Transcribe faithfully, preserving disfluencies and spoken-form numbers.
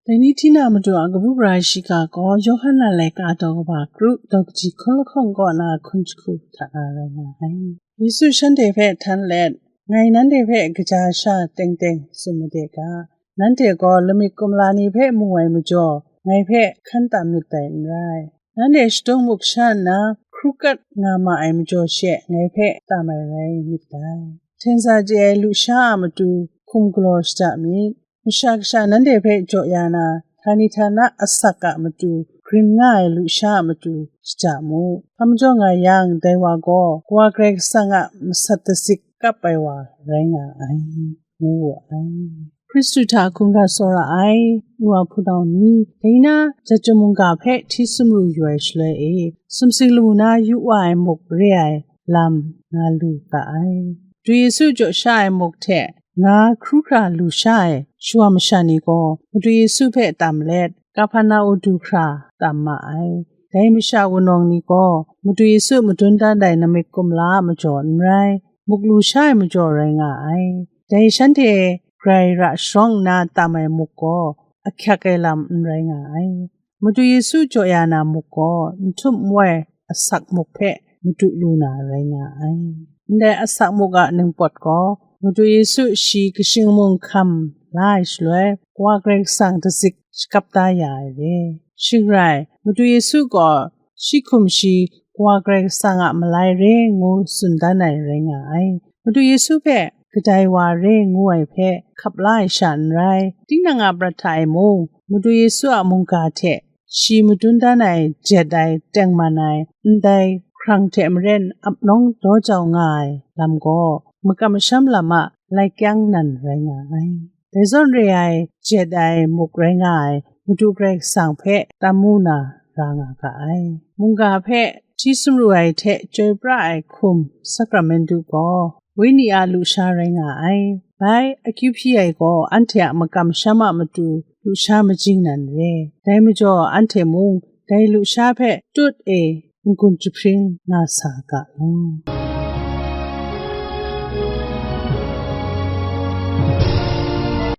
Dai ni hti na matu a kabu gara shiga gaw Yawhan na laika daw kaba kru daw kaji hkun lahkawng kaw na hkun jahku hta na rai nga ai. Yesu shanhte hpe htan let, "Ngai nanhte hpe kaja sha teng teng tsun made ga, nanhte gaw lamik kumla ni hpe mu ai majaw, ngai hpe hkan tam myit dai n rai. Nanhte shadung muk sha nna, hkru kat nga ma ai majaw she ngai hpe tam ai rai myit dai. Hten za chye ai lusha a matu hkum galaw shada myit. Masha Kasha nanhte hpe jaw ya na, htani htana asak a matu grin nga ai lusha a matu shada mu. Hpa majaw nga yang, dai wa gaw Kawa Karai Kasang a masat dazik kap ai wa rai nga ai," ngu wu ai. Hkristu hta hkungga tsawra ai, nu wa hpunau ni, dai na, Jatjung mungga hpe hti sumru yu ai shaloi e, sumsing lamu na yu wa ai muk re ai lam nga lu ga ai. Madu Yesu jaw sha ai muk hte nga hkru hkra lu sha ai shawa masha ni gaw, Madu Yesu hpe tam let, Kaperna-um du hkra tam ma ai. Dai masha wunawng ni gaw, Madu Yesu madun dan ai lamik kumla a majaw n rai, muk lu sha ai majaw rai nga ai. Dai shanhte grai ra sharawng nna tam ai muk gaw, ahkyak ai lam n rai nga ai. Madu Yesu jaw ya na muk gaw, n htum n wai asak muk hpe madu lu na rai nga ai. Ndai asak muk a ningpawt gaw, Madu Yesu shi kashing mung hkam la ai shaloi, Kawa Karai Kasang dazik shakap da ya ai re. Shing rai, Madu Yesu gaw shi hkum shi Kawa Karai Kasang a malai re ngu tsun dan ai rai nga ai. Madu Yesu hpe kadai wa re ngu ai hpe hkap la ai sha n rai, tinang a prat hta e mung, Madu Yesu a mungga hte shi madun dan ai jet ai tengman ai ndai hkrang hte maren ap nawng daw jau nga ai lam gaw, makam masham lam a lai kyang nan rai nga ai. Dai zawn re ai jet ai muk rai nga ai Madu Karai Kasang hpe tam mu na ra nga ga ai. Mungga hpe hti sumru ai hte chyoi pra ai hkum, sakramentu gaw, Wenyi a lusha rai nga ai. Bai, akyu hpyi ai gaw anhte a makam masham a matu lusha majing nan re. Dai majaw anhte mung dai lusha hpe tut e n-gun jahpring nga sa ga law.